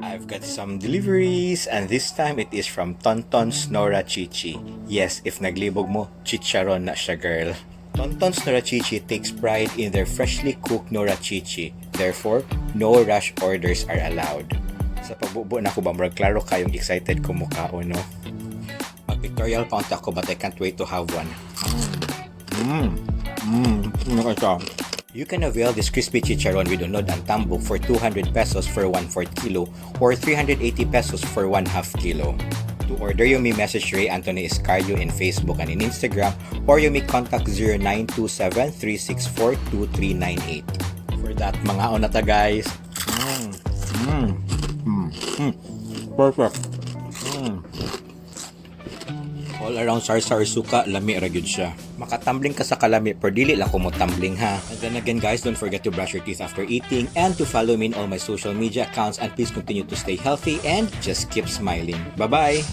I've got some deliveries, and this time it is from Tonton's Nora Chichi. Yes, if naglibog mo, chicharon na siya, girl. Tonton's Nora Chichi takes pride in their freshly cooked Nora Chichi. Therefore, no rush orders are allowed. Sa pagbubo nako ba, murag klaro kayong excited ko mukaon, no? Mag-pictorial pa unta ko, but I can't wait to have one. Siya. You can avail this crispy chicharon with unod and tambok for ₱200 for 1/4 kilo or ₱380 for 1/2 kilo. To order, you may message Ray Anthony Escario in Facebook and in Instagram, or you may contact 0927-364-2398. For that, mangaon na ta, guys. Perfect. All around sarsa or suka, lami ra gyud siya. Makatambling ka sa kalami, pero dili lang ko mo tumbling ha. And then again, guys, don't forget to brush your teeth after eating and to follow me in all my social media accounts, and please continue to stay healthy and just keep smiling. Bye-bye!